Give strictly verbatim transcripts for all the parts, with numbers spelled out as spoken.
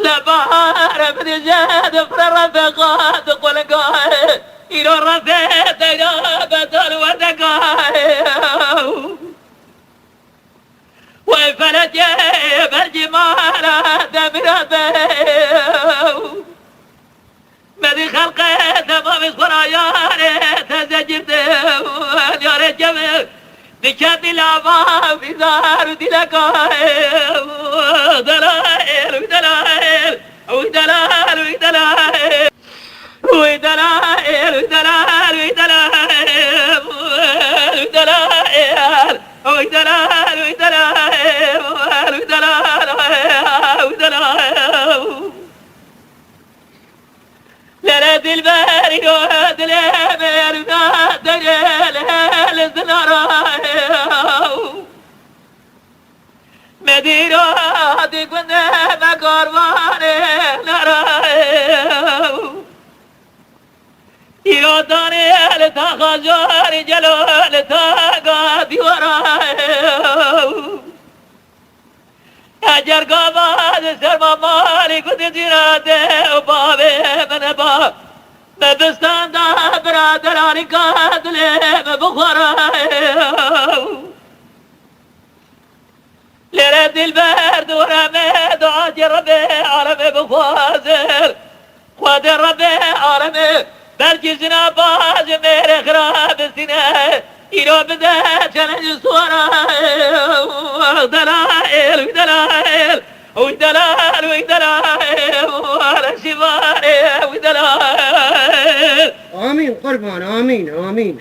Li bahar min jê difre refê xwe diqulga, îro refê teyra betal werdega. Wey felekê belkî mala demira be. Me dî xelqê temamî xwe ra yarê teze girtê, yarê kevê diketî lava fîzar û dîleka. Delail, wî delail, wî delail, wî delail. Wî delail, wî delail, wî delail, wî delail, wî delail, wî delail, wî delail, wî delail. Lere dilber îro dilê me erna dere lehel zinara. Me dîro hatî gundê me karvanê nara. Îro danê li ta xajarî gelo li ta ga dîwara. Eger gava di serma malî gundê cîra de û bavê min ba. Me bistan da biraderanî ka dilê me bixwara. Lere dilber dore me duacê Rebê alemê bixwazir. Xwedê Rebê alemê belkî jina baz mêrê xira bistîne. Îro bide çeleng suwara. Delail, wî delail, wî delail, wî delail, wî delail. Amîn qurban, amîn, amîn.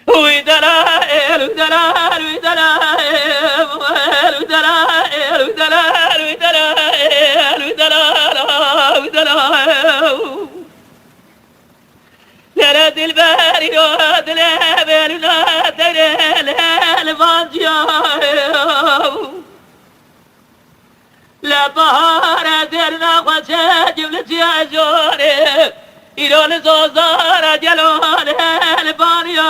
Wî delail, wî delail, wî delail, wî delail, wî delail, wî delail, wî delail, wî delail. Lere dilberî ro dilê bêrûna teyre lê li van ciya. Li bahare derna xwe çekim li çiya jorê. Îro li zozara gelo li hel baniya.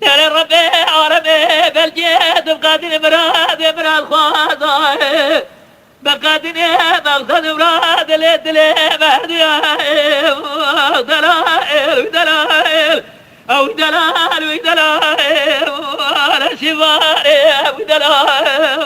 Yare Rebê alemê belkê tu qadîn miradê mirad xwazayê. Bi qedinê mexsed û ra dilê dilê me herdû ya. Delail, wî delail, ew delail, wî delail, şîvarê, wî delail.